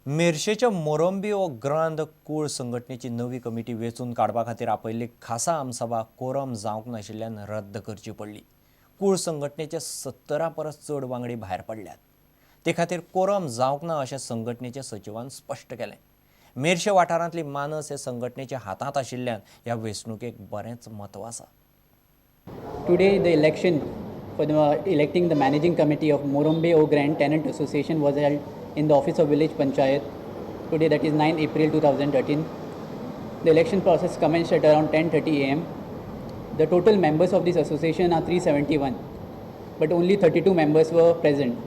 मेरशेच्या मोरंबी ओ grand कूळ संघटनेची नवी कमिटी वेंचून काडपा खातीर आपयल्ली खासा आमसभा कोरम जावंक नाशिल्ल्यान रद्द करची पडली. कूळ संघटनेचे 70 परस चड वांगडी भायर पडल्यात. ते खातीर कोरम जावंक ना अशें संघटनेच्या सचिवान स्पश्ट केलें. मेरशे वाठारांतली मानस हे संघटनेच्या हातांत आशिल्ल्यान ह्या वेंचणुकेक बरेंच म्हत्व आसा. Today the election for the electing the managing committee of Morombe O Grand Tenant Association was held in the office of village panchayat today, that is 9 April 2013. The election process commenced at around 10:30 am. The total members of this association are 371, but only 32 members were present.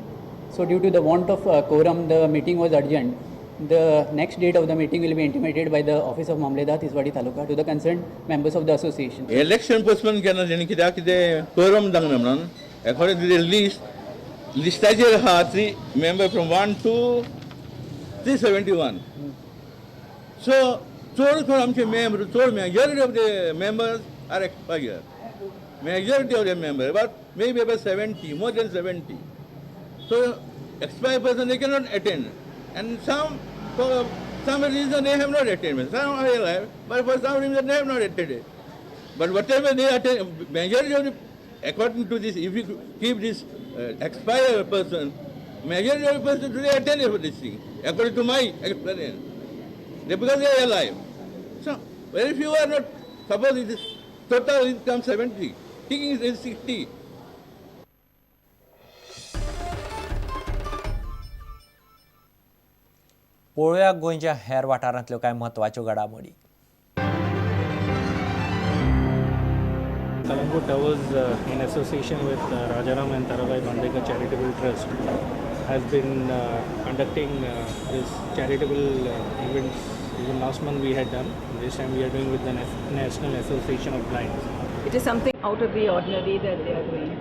So due to the want of quorum, the meeting was adjourned. The next date of the meeting will be intimated by the office of Mamledar Tiswadi Taluka to the concerned members of the association. Election postpone केन्ना तेणी कित्याक कितें quorum जावंक ना म्हणून according to the list लिस्टाचेर आहा 3 member from 1 to 371. So चड करून आमचे मेंबर चड majority of the members are expire, majority of the member about maybe about 70, more than 70. So expire person they cannot attend and some for some reason they have not attended. Some are alive, but for some reason they have not attended. But whatever they attend, majority of the, according to this, if you keep this expired person, majority of the person today attended for this thing, according to my experience. They, because they are alive. So, very few are not, suppose it is total income 70, taking is 60. पळोवया गोंयच्या हेर वाठारांतल्यो कांय म्हत्वाच्यो घडामोडी. Calangute Towers, in association with Rajaram and Tarabai Bandekar Charitable Trust, has been conducting this charitable events. Even last month we had done. This time we are doing with the National Association of Blind. It is something out of the ordinary that they are doing.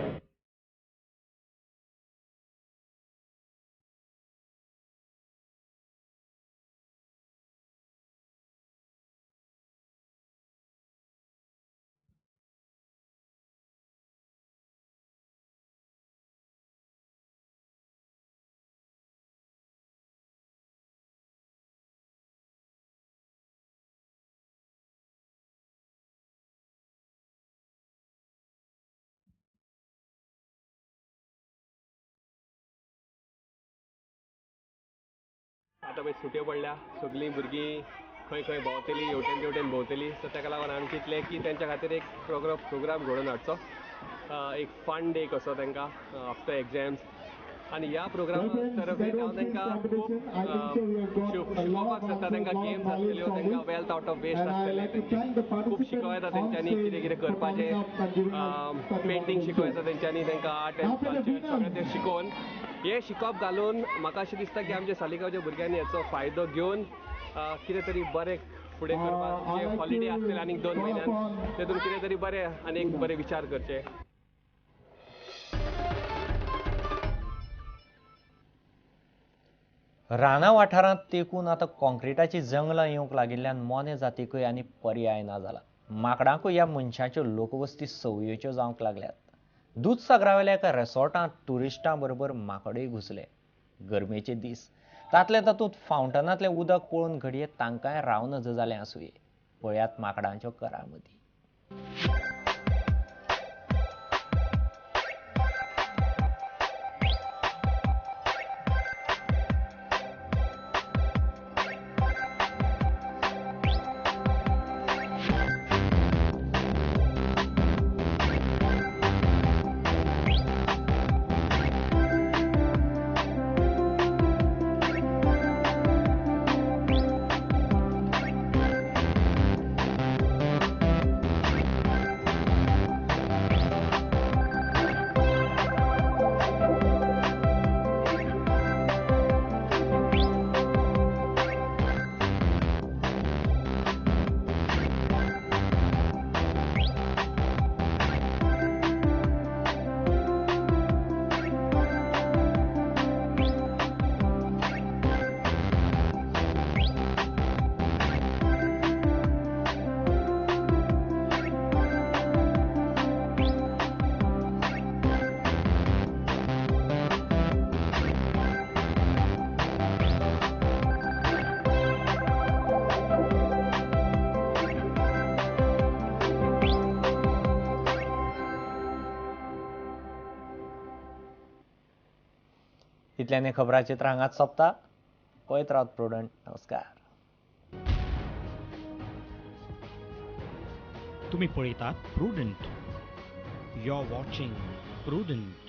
आतां पळय सुटयो पडल्या, सगळीं भुरगीं खंय खंय भोंवतलीं, हेवटेन तेवटेन भोंवतलीं. So ताका लागून आमी चिंतलें की तेंच्या खातीर एक प्रोग्राम घडोवन हाडचो, एक फन डे कसो तांकां आफ्टर एग्जाम्स. आनी ह्या प्रोग्रामा तरफे हांव तांकां खूब शिकोवपाक सोदता. तांकां गेम्स आसतल्यो, तांकां वेल्थ आउट ऑफ वेस्ट आसतलें, खूब शिकोवं येता तेंच्यांनी कितें कितें करपाचें, पेंटींग शिकोवं येता तेंच्यांनी, तांकां आर्ट एंड कल्चर सगळें तें शिकोवन, हें शिकप घालून म्हाका अशें दिसता की आमच्या सालिगांवच्या भुरग्यांनी हाचो फायदो घेवन कितें तरी बरें फुडें करपाक, जे हॉलिडे आसतले आनीक 2 म्हयन्यान तेतून कितें तरी बरें आनी एक बरें विचार करचे. रानां वाठारांत तेकून आतां कॉन्क्रिटाचीं जंगलां येवंक लागिल्ल्यान मोने जातीकूय आनी पर्याय ना जाला. माकडांकूय ह्या मनशाच्यो लोकवस्ती संवयेच्यो जावंक लागल्यात. दुदसागरावेल्या एका रेसॉर्टांत ट्युरिस्टां बरोबर माकडूय घुसले. गरमेचे दीस, तांतले तातूंत फावंटनांतलें उदक पळोवन घडये तांकांय राव नजो जालें आसुये. पळयात माकडांच्यो करामती. इतल्यान हें खबराचित्र हांगाच सोंपता. पळयत रावत प्रुडंट. नमस्कार. तुम्ही पळयतात Prudent. You are watching Prudent.